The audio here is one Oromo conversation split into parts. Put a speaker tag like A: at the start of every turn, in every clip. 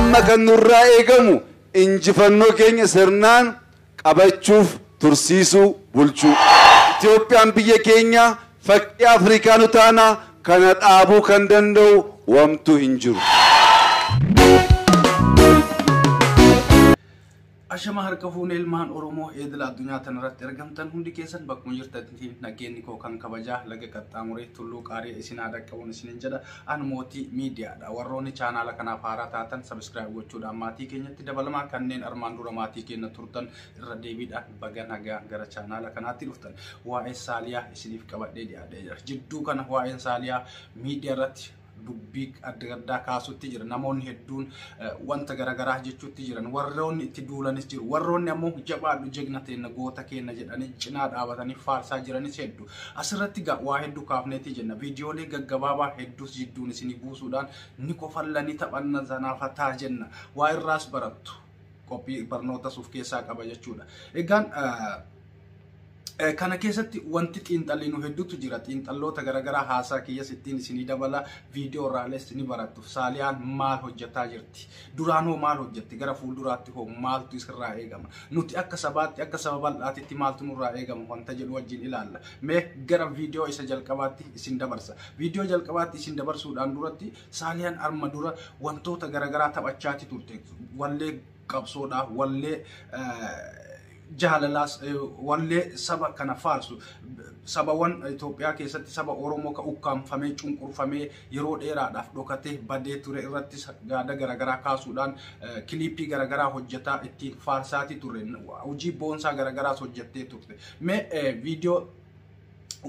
A: Amma kan nurraa eegamu injifannoo keenya sirnaan qabachuuf tursiisuu bulchuu. Itoophiyaan biyya keenya fakkii Afrikaa nu taana kana dhaabuu kan danda'u wamtu hin jiru.
B: Ashama harka fuune ilmaan Oromoo eedila addunyaa tanarratti argamtan hundi keessan bakkuma jirtanitti nageenyi koo kan kabajaa laga qaxxaamuree tulluu qaarii isin haa dhaqqabuun isinin jedha. An Mootii Miidiyaadha. Warroonni chaanaala kanaaf haaraa taatan subscribe gochuudhaan maatii keenyatti dabalamaa, kanneen armaan dura maatii keenya turtan irra deebiidhaan baga nagaa gara chaanaala kanaatti dhuftan. Waa'ee Saaliyaa isiniif qabadhee dhiyaadhee jira. Jidduu kana waa'een Saaliyaa miidiyaa irratti dubbii adda addaa kaasutti jira. Namoonni hedduun wanta garaagaraa jechuutti jiran. Warroonni itti duulanis jiru. Warroonni ammoo jabaadhu jegna teenna goota keenya jedhanii cinaa dhaabatanii faarsaa jiranis hedduu. Asirratti waa hedduu kaafneeti jenna. Viidiyoolee gaggabaabaa hedduus jidduun isinii buusuudhaan ni kofalla ni taphanna zanaafataa jenna. Waa irraas barattu. Qophii barnootas of keessaa qaba jechuudha. Egaan kana keessatti wanti xiinxallinu hedduutu jira. Xiinxalloota garaagaraa haasaa kiyyas ittiin isinii dabala, viidiyoo irraales ni barattu. Saaliyaan maal hojjetaa jirti? Duraan hoo maal hojjetti? Gara fuulduraatti hoo maaltu isirraa eegama? Nuti akka sabaatti, akka saba bal'aatitti maaltu nurraa eegama wanta jedhu wajjin ilaalla. Mee gara viidiyoo isa jalqabaatti isin dabarsa. Viidiyoo jalqabaatti isin dabarsuudhaan duratti Saaliyaan arma dura wantoota garaagaraa taphachaati turte. Wallee qabsoodhaa, wallee jaalalaas, wallee saba kana faarsu, sabawwan Itoophiyaa keessatti saba Oromoo ka ukkaamfamee cunqurfamee yeroo dheeraadhaaf dhokatee badee ture irratti gaada garaagaraa kaasuudhaan kiliippii garaagaraa hojjetaa ittiin faarsaati turre. Hojii boonsaa garaagaraas hojjettee turte. Mee viidiyoo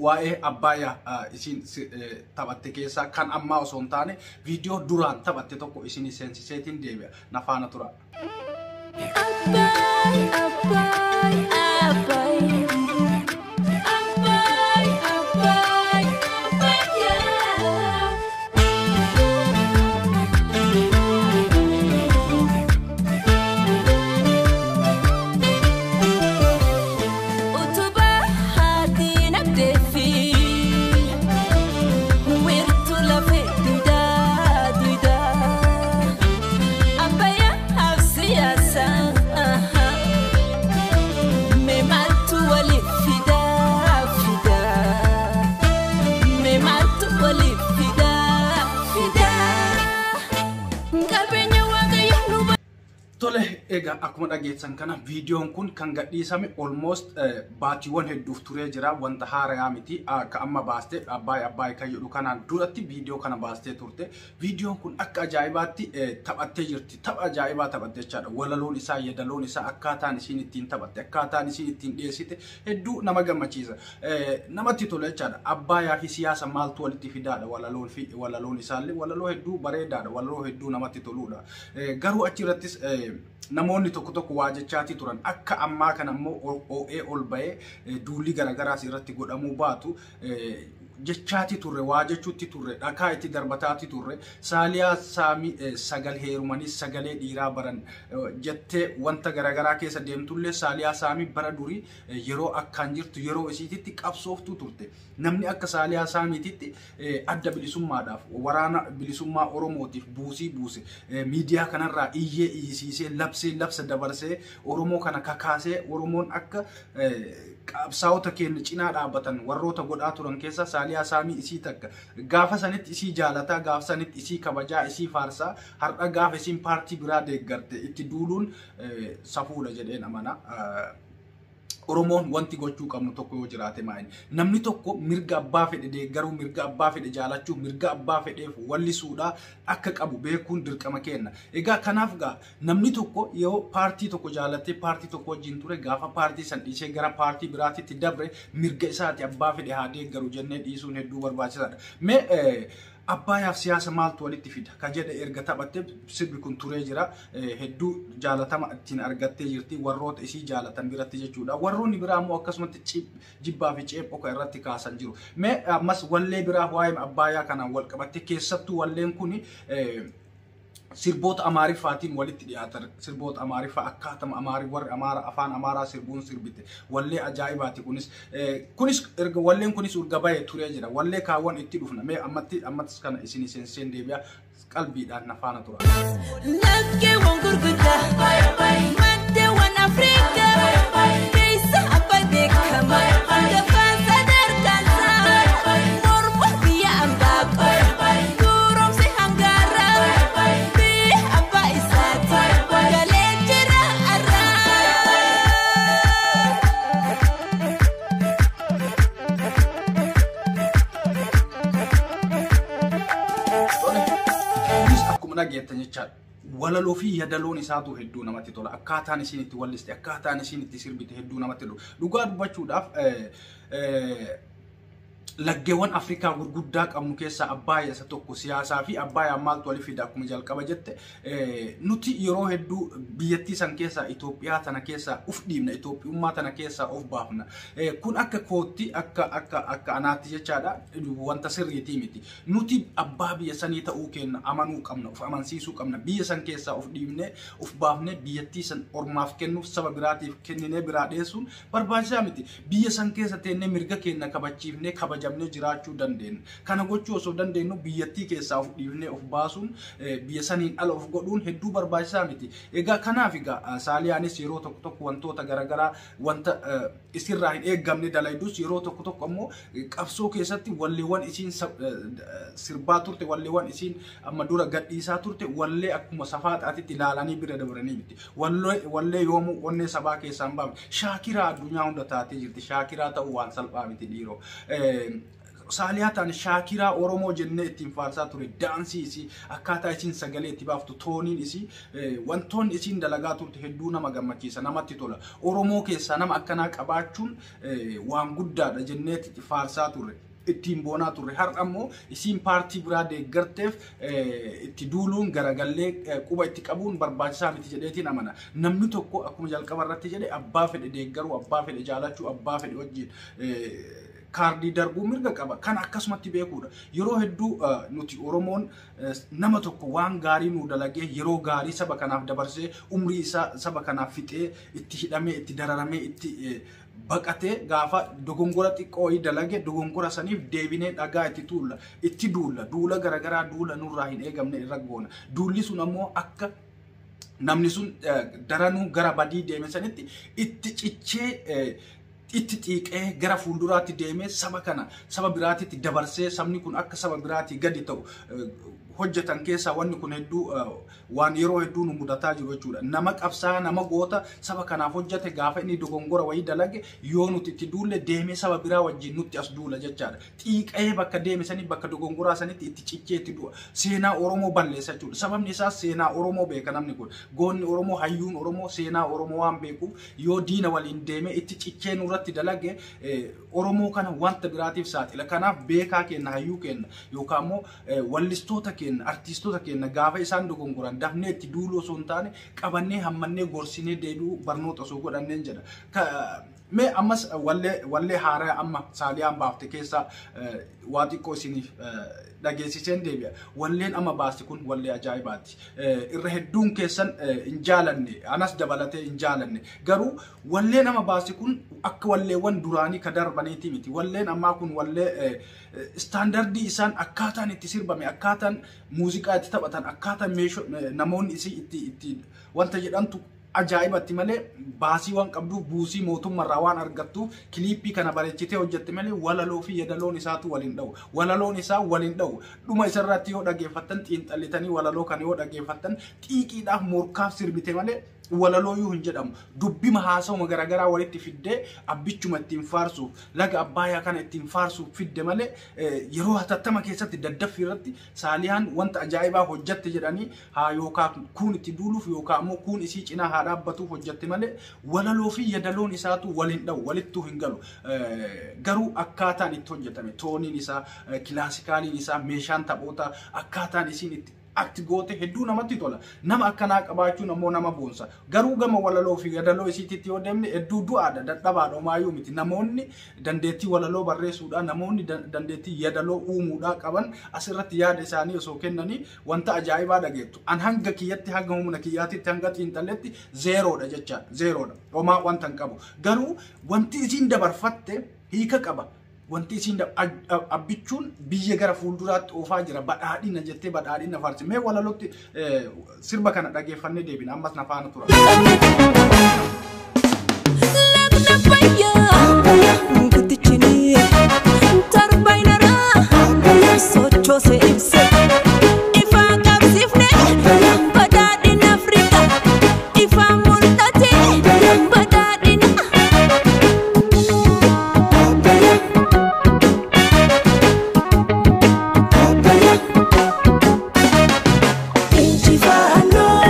B: waa'ee Abbaayyaa isin taphatte keessaa kan ammaa osoo hin taane viidiyoo duraan taphatte tokko isin seensiseetiin deebi'a. Na faana tura.
C: Abbay, Abbay, Abbay. Abbay, Abbay, Abbayyaa. Utubaa haati nagdee fi wiirtuu lafee duudaa duudaa. Abbayyaa siyaasaa mee maaltu waliif fidaa fidaa? Mee maaltu waliif fidaa fidaa? Qabeenya Waaqayyo nu
B: Tole, egaa akkuma dhageessan kana viidiyoon kun kan gadhiisame almost baatiiwwan hedduuf turee jira. Wanta haarayaa miti. Akka amma baastee Abbaay Abbaay kan jedhu kanaan duratti viidiyoo kana baastee turte. Viidiyoon kun akka ajaa'ibaatti taphattee jirti. Tapha ajaa'ibaa taphatte jechaadha. Walaloon isaa, yeedaloon isaa, akkaataan isiin ittiin taphatte, akkaataan isiin ittiin dhiyeessite hedduu nama gammachiisa. Namatti tola jechaadha. Abbaayaa fi siyaasa maaltu walitti fidaadha walaloon fi walaloon isaallee walaloo hedduu bareedaadha. Walaloo hedduu namatti toludha. Garuu achirrattis namoonni tokko tokko waa jechaatii turan. Akka ammaa kana immoo oo'ee ol ba'ee duulli garaagaraas irratti godhamuu baatu jechaatii turre, waa jechuutti turre, dhakaa itti darbataatii turre. Saaliyaa Saamii sagal heerumanii sagalee dhiiraa baran jettee wanta garaagaraa keessa deemtullee Saaliyaa Saamii bara durii yeroo akkaan jirtu yeroo isiititti qabsooftuu turte. Namni akka Saaliyaa Saamiititti adda bilisummaadhaaf, waraana bilisummaa Oromootiif buusii buuse, miidiyaa kanarraa iyyee iyyisiisee, labsee labsa dabarsee, Oromoo kana kakaasee, Oromoon akka qabsaa'ota keenya cinaa dhaabbatan warroota godhaa turan keessa Saaliyaa Saamii isii takka. Gaafa sanitti isii jaalataa, gaafa sanitti isii kabajaa, isii faarsaa, har'a gaafa isiin paartii biraa deeggarte itti duuluun safuudha jedheen amana. Oromoon wanti gochuu qabnu tokko yoo jiraate maali? Namni tokko mirga abbaa fedhe deeggaruu, mirga abbaa fedhe jaalachuu, mirga abbaa fedheef wallisuudhaa akka qabu beekuun dirqama kenna. Egaa kanaaf gaa namni tokko yoo paartii tokko jaalatee paartii tokko wajjin ture, gaafa paartii san dhiisee gara paartii biraatitti dabre mirga isaati, abbaa fedhe haa deeggaru jennee dhiisuun hedduu barbaachisaadha. Mee Abbaayaaf siyaasa maaltu walitti fida ka jedhe erga taphattee sirbi kun turee jira. Hedduu jaalatama ittiin argattee jirti warroota isii jaalatan biratti jechuudha. Warroonni biraa immoo akkasumatti jibbaa fi ceephoo kan irratti kaasan jiru. Mee ammas wallee biraa waa'ee Abbaayaa kanaan wal qabatte, keessattuu walleen kun sirboota Amaariffaatiin walitti dhiyaatan, sirboota Amaariffaa akkaatama Amaarii warri Amaara afaan Amaaraa sirbuun sirbite wallee ajaa'ibaati kunis. Kunis erga walleen kunis urga bahee turee jira. Wallee kaawwan itti dhufna. Mee ammatti ammattis kana isin seenseen deebi'a, qalbiidhaan na faana tura.
C: Lakkee
B: Walaloo fi yadaloon isaatu hedduu namatti tola. Akkaataan isiin itti walliste, akkaataan isiin itti sirbite hedduu namatti tola. Dhugaa dubbachuudhaaf, laggeewwan Afrikaa gurguddaa qabnu keessaa Abbaayyaa isa tokko. Siyaasaa fi Abbaayyaa maaltu waliif fida? Akkuma jalqaba jette, nuti yeroo hedduu biyyattii san keessaa, Itoophiyaa tana keessaa uf dhiibna, Itoophiyummaa tana keessaa of baafna. Kun akka kootti, akka anaatti jechaadha, wanta sirriitii miti. Nuti abbaa biyya sanii ta'uu keenya amanuu qabna, of amansiisuu qabna. Biyya san keessaa of dhiibnee of baafnee biyyattii san ormaaf kennuuf, saba biraatiif kenninee biraa dheessuun barbaachisaa miti. Biyya san keessa teennee mirga keenya kabachiifnee kabajamnee jiraachuu dandeenya. Kana gochuu osoo dandeenyu biyyattii keessaa of dhiifnee of baasuun, biyya saniin ala of godhuun hedduu barbaachisaa miti. Egaa kanaaf egaa Saaliyaanis yeroo tokko tokko wantoota garaagaraa, wanta isirraa hin eeggamne dalaydus, yeroo tokko tokko ammoo qabsoo keessatti walleewwan isiin sirbaa turte, walleewwan isiin amma dura gadhiisaa turte, wallee akkuma safaaxaatitti ilaalanii bira dabranii miti. Wallee yoomuu onnee sabaa keessaa hin baafne. Shaakiraa addunyaa hunda taatee jirti. Shaakiraa ta'uu waan salphaa miti, dhiiroo. Saaliyaa ta'an shaakiraa Oromoo jennee ittiin faarsaa ture. Daansii isii, akkaataa isiin sagalee itti baaftu, tooniin isii, wantoonni isiin dalagaa turte hedduu nama gammachiisa, namatti tola. Oromoo keessaa nama akkanaa qabaachuun waan guddaadha jennee itti faarsaa turre, ittiin boonaa turre. Har'a ammoo isiin paartii biraa deeggarteef itti duuluun, garagallee quba itti qabuun barbaachisaa miti jedheetiin amana. Namni tokko akkuma jalqaba irratti jedhe, abbaa fedhe deeggaruu, abbaa fedhe jaalachuu, abbaa fedhe wajjin kaardii darbuu mirga qaba. Kan akkasumatti beekuudha. Yeroo hedduu nuti Oromoon nama tokko waan gaarii nu dalagee, yeroo gaarii saba kanaaf dabarsee, umrii isaa saba kanaaf fixee, itti hidhamee, itti dararamee, itti baqatee, gaafa dogongora xiqqoo wayii dalage, dogongora saniif deebinee dhagaa itti tuulla, itti duulla, duula garaagaraa, duula nurraa hin eegamne irra goona. Duulli sun ammoo akka namni sun daranuu gara badii deeme sanitti itti cichee, itti xiiqee gara fuulduraatti deemee saba kana saba biraatitti dabarsee, sabni kun akka saba biraatii gadi ta'u hojjetan keessaa wanni kun hedduu waan yeroo hedduu nu mudataa jiru jechuudha. Nama qabsaa, nama goota saba kanaaf hojjete, gaafa inni dogongora wayii dalage yoo nuti itti duulle, deemee saba biraa wajjin nutti as duula jechaadha. Xiiqee bakka deeme sanii, bakka dogongoraa sanitti itti cichee itti du'a. Seenaa Oromoo balleessa jechuudha. Sababni isaas seenaa Oromoo beeka namni kun. Goonni Oromoo, hayyuun Oromoo seenaa Oromoo waan beekuuf, yoo diina waliin deemee itti cichee nurratti dalage, Oromoo kana wanta biraatiif saaxila. Kanaaf beekaa kenna, hayyuu kenna, yookaan immoo wallistoota kenna, artiistoota kenna, gaafa isaan dogongoran dafnee itti duuluu osoo hin taane, qabannee hammannee gorsinee deebi'uu barnoota osoo godhanneen jedha. Mee ammas wallee haaraa amma Saaliyaan baafte keessaa waa xiqqoo isiniif dhageessiseen deebi'a. Walleen amma baaste kun wallee ajaa'ibaati. Irra hedduun keessan hin jaalanne, anas dabalatee hin jaalanne. Garuu walleen amma baaste kun akka walleewwan duraanii ka darbaniiti miti. Walleen ammaa kun wallee istaandardii isaan akkaataan itti sirbame, akkaataan muuziqaa itti taphatan, akkaataan namoonni isii itti wanta jedhantu ajaa'ibatti malee, baasii waan qabduuf, buusii mootummaarraa waan argattuuf kiliippii kana bareechitee hojjette malee, walaloo fi yadaloon isaatu waliin dha'u. Walaloon isaa waliin dha'u. Dhuma isarratti yoo dhageeffattan, xiinxallitanii walaloo kana yoo dhageeffattan, xiiqiidhaaf morkaaf sirbite malee walaloo iyyuu hin jedhamu. Dubbima haasawuma garaagaraa walitti fiddee abbichuma ittiin faarsuuf, laga Abbaayyaa kana ittiin faarsuuf fidde malee, yeroo hatattama keessatti daddaffii irratti Saaliyaan wanta ajaa'ibaa hojjatte jedhanii haa yookaan kuun itti duuluuf yookaan ammoo kuun isii cinaa haa dhaabbatuuf hojjatte malee, walaloo fi yadaloon isaatu waliin dha'u, walittuu hin galu. Garuu akkaataan itti hojjetame, tooniin isaa, kilaasikaaliin isaa, meeshaan taphoota, akkaataan isiin itti akti goote hedduu namatti tola. Nama akkanaa qabaachuun ammoo nama boonsa. Garuu gama walaloo fi yadaloo isiititti yoo deemne, hedduu du'aadha, dadhabaadha, homaayyuu miti. Namoonni dandeettii walaloo barreessuudhaa, namoonni dandeettii yadaloo uumuudhaa qaban asirratti yaada isaanii osoo kennanii wanta ajaa'ibaa dhageettu. An hanga kiyyatti, hanga humna kiyyaatitti, hanga xiinxalletti zeeroodha jechaadha. Zeeroodha. Homaa wanta hin qabu. Garuu wanti isiin dabarfatte hiika qaba. Wanti isiin abbichuun biyya gara fuulduraatti oofaa jira, badhaadhina jettee badhaadhina faarsi. Mee walalootti sirba kana dhageeffannee deebina, ammas na faana tura.
C: Lagna Abbayyaa guddichini tarbaayinaraa sochoose ibse ifaa qabsiifne, badhaadhina Afrikaa ifaa mul'ate badhaadhina. Injifannoo.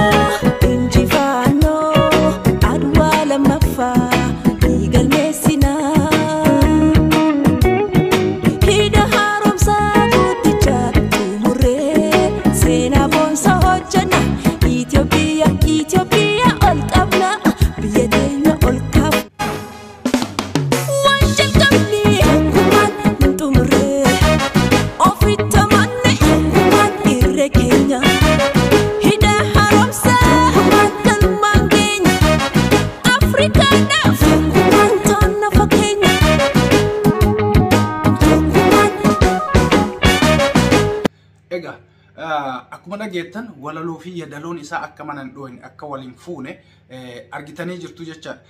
B: Akkuma dhageettan walaloo fi yadaloon isaa akka mana hin dhooyne akka waliin fuune argitanii jirtu jechaadha.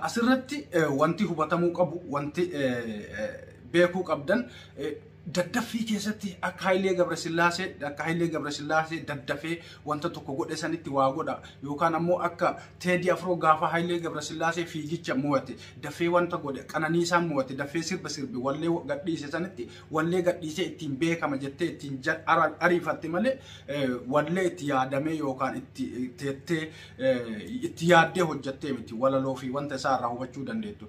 B: Asirratti wanti hubatamuu qabu, wanti beekuu qabdan, daddaffii keessatti akka Hayilee Gabrasillaasee daddafee wanta tokko godhe sanitti waa godha, yookaan ammoo akka Teedii Afroo gaafa Hayilee Gabrasillaasee fiigicha mo'ate dafee wanta godhe, Qananiisaan mo'ate dafee sirba sirbe, wallee gadhiise sanitti wallee gadhiisee ittiin beekama jettee ittiin ariifatte malee wallee itti yaadamee yookaan itti teettee itti yaaddee hojjattee miti, walaloo fi wanta isaa irraa hubachuu dandeettu.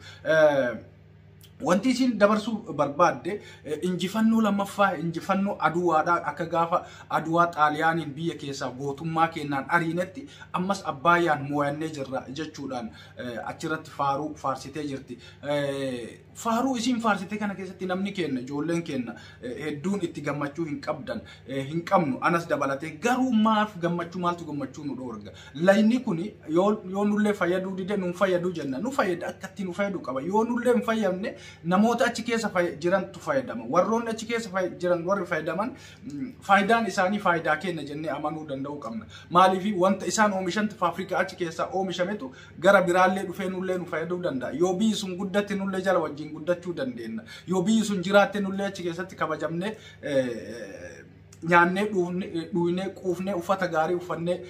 B: Wanti isin dabarsuu barbaadde injifannoo lammaffaa, injifannoo Aduwaadhaa, akka gaafa Aduwaa Xaaliyaaniin biyya keessaa gootummaa kennaan ariinetti ammas Abbaayaan mo'annee jirra jechuudhaan achirratti faaruu faarsitee jirti. Faaruu isiin faarsite kana keessatti namni keenya, ijoolleen keenya hedduun itti gammachuu hin qabdan, hin qabnu, anas dabalatee. Garuu maaf gammachuu, maaltu gammachuu nu dhoorga? Layni kuni yoo nullee fayyaduu dide, nuun fayyaduu jenna, nu fayyada, akkatti nu fayyadu qaba. Yoo nullee hin fayyadne, namoota achi keessa jirantu fayyadama. Warroonni achi keessa jiran, warri fayyadaman, faayidaan isaanii faayidaa kenna jennee amanuu danda'uu qabna. Maaliif? Wanta isaan oomishantu, faafrikaa achi keessaa oomishametu gara biraallee dhufee nullee nu fayyaduu danda'a. Yoo biyyi sun guddatte, nullee jala wajjin guddachuu dandeenya. Yoo biyyi sun jiraatte, nullee achi keessatti kabajamnee nyaannee, dhuunee, quufnee, uffata gaarii uffannee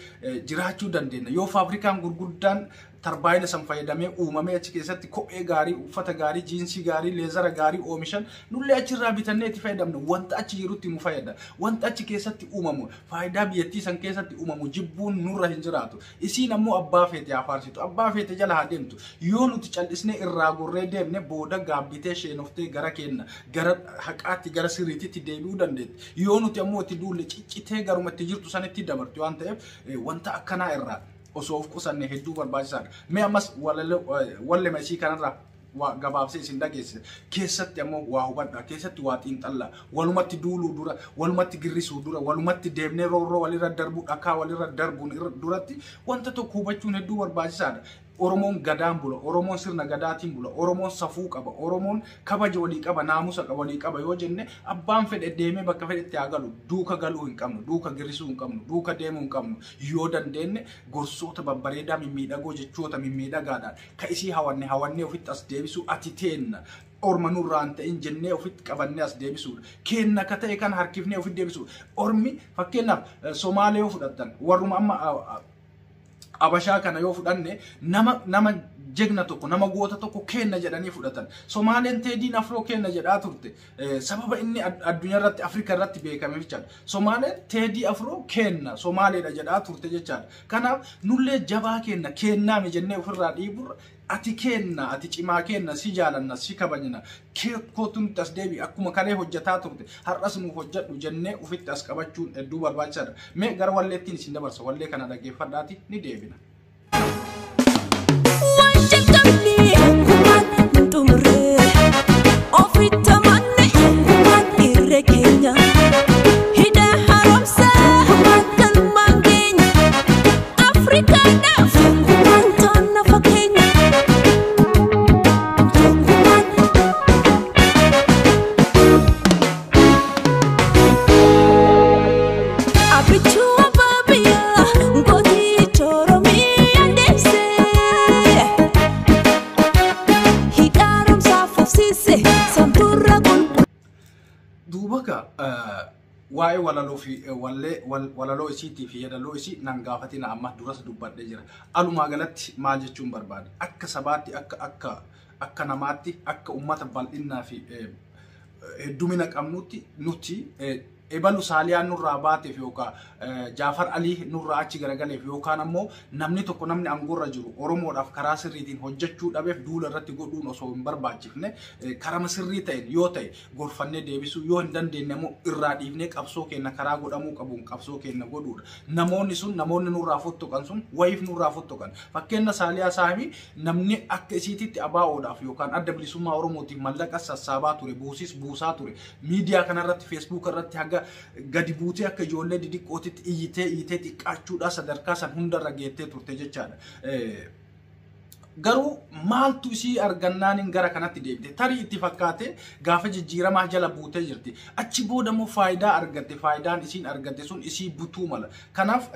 B: jiraachuu dandeenya. Yoo faafrikaan gurguddaan tarbaayina san fayyadamee uumamee achi keessatti kophee gaarii, uffata gaarii, jiinsii gaarii, leezara gaarii oomishan, nullee achirraa bitannee itti fayyadamna. Wanta achi jirutti nu fayyada. Wanta achi keessatti uumamu, faayidaa biyyattii san keessatti uumamu jibbuun nurra hin jiraatu. Isiin ammoo abbaa feete haa faarsitu, abbaa feete jala haa deemtu. Yoo nuti callisnee irraa gorree deemne, booda gaabbitee sheenoftee gara keenna, gara haqaatti, gara sirriititti deebi'uu dandeetti. Yoo nuti ammoo itti duulle, ciccitee garuma itti jirtu sanitti dabarti waan ta'eef, wanta akkanaa irraa osoo of qusanne hedduu barbaachisaadha. Mee ammas wallema isii kanarraa waa gabaabsee isin dhageessise. Keessatti ammoo waa hubadhaa, keessatti waa xiinxallaa. Walumatti duuluu dura, walumatti girrisuu dura, walumatti deemnee roorroo walirra darbuu, dhakaa walirra darbuun duratti wanta tokko hubachuun hedduu barbaachisaadha. Oromoon gadaan bula, Oromoon sirna gadaatiin bula, Oromoon safuu qaba, Oromoon kabaja walii qaba, naamusa walii qaba yoo jenne, abbaan fedhe deemee bakka fedhetti haa galu, duuka galuu hin qabnu, duuka girrisuu hin qabnu, duuka deemuu hin qabnu. Yoo dandeenye gorsoota babbareedaa mimmiidhagoo, jechoota mimmiidhagaadhaan ka isii hawanne hawannee ofitti as deebisuu, ati teenna, orma nurraa hin ta'in jennee ofitti qabannee as deebisuudha. Kenna ka ta'e kan harkifnee ofitti deebisuudha. Ormi, fakkeenyaaf Somaalee yoo fudhattan, warruma amma Abashaa kana yoo fudhanne, nama jegna tokko, nama goota tokko kenna jedhanii fudhatan. Somaaleen Teediin Afroo kenna jedhaa turte. Sababa inni addunyaa irratti, Afrikaa irratti beekameef jechaadha. Somaaleen Teedii Afroo kenna, Somaaleedha jedhaa turte jechaadha. Kanaaf nullee jabaa kenna kennaami jennee ofirraa dhiiburra, ati kenna, ati cimaa kenna, si jaalanna, si kabajna, kootu nutti as deebi, akkuma kalee hojjetaa turte har'as nuuf hojjedhu jennee ofitti as qabachuun hedduu barbaachisaadha. Mee gara walleettiin isin dabarsa, wallee kana dhaggeeffadhaati ni deebina.
C: Waan jalqabne tokkummaan hin xumurre, ofitti amanne tokkummaan irree keenya, hidha haaromsaa tokkummaan galmaan keenya, Afrikaadhaaf tokkummaan taana fakkeenya tokkummaan. Abichuu abbaa biyyaa gooticha Oromiyaa deemsee. Hidha haaromsaa fufsiise samtuurra qulqulluu.
B: Duuba ka waa'ee walaloo fi wallee, walaloo isiitii fi yeedaloo isii nan gaafatina, amma duras dubbadhee jira. Alumaa galatti maal jechuun barbaada? Akka sabaatti, akka namaatti, akka uummata bal'innaa fi heddumina qabnutti, nuti ebalu Saaliyaan nurraa baateef yookaan Jaafar Alii nurraa achi garagaleef yookaan ammoo namni tokko, namni aangoorra jiru Oromoodhaaf karaa sirriitiin hojjechuu dhabeef duula irratti godhuun osoo hin barbaachifne, karama sirrii ta'een yoo ta'e gorfannee deebisuu, yoo hin dandeenye immoo irraa dhiifnee qabsoo keenya karaa godhamuu qabuun qabsoo keenya godhuudha. Namoonni sun, namoonni nurraa fottoqan sun wayiif nurraa fottoqan. Fakkeenya Saaliyaa Saamii, namni akka isiititti ABO'dhaaf yookaan Adda Bilisummaa Oromootiif mallaqa sassaabaa ture, buusis buusaa ture. Miidiyaa kanarratti, Facebook irratti haga gadi buutee akka ijoollee didiqqootitti iyyitee iyyitee xiqqaachuudhaa sadarkaa san hundarra geettee turte jechaadha. Garuu maaltu isii argannaan gara kanatti deebite? Tarii itti fakkaate gaafa jijjiiramaa jala buutee jirti. Achi booda immoo faayidaa argatte, faayidaan isiin argatte sun isii butuu mala. Kanaaf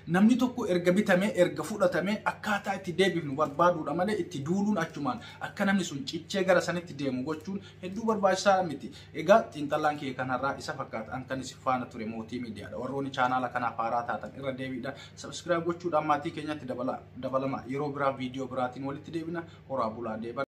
B: namni tokko erga bitamee, erga fudhatamee, akkaataa itti deebifnu barbaaduudha malee itti duuluun achumaan akka namni sun cichee gara sanitti deemu gochuun hedduu barbaachisaa miti. Egaa xiinxallaan kee kanarraa isa fakkaata. An kan isin faana ture Mootii Miidiyaadha. Warroonni chaanaala kanaaf haaraa taatan irra deebiidha. Subscribe gochuudhaan maatii keenyatti dabalama. Yeroo biraa viidiyoo biraatiin walitti deebina. Horaa bulaa deeba.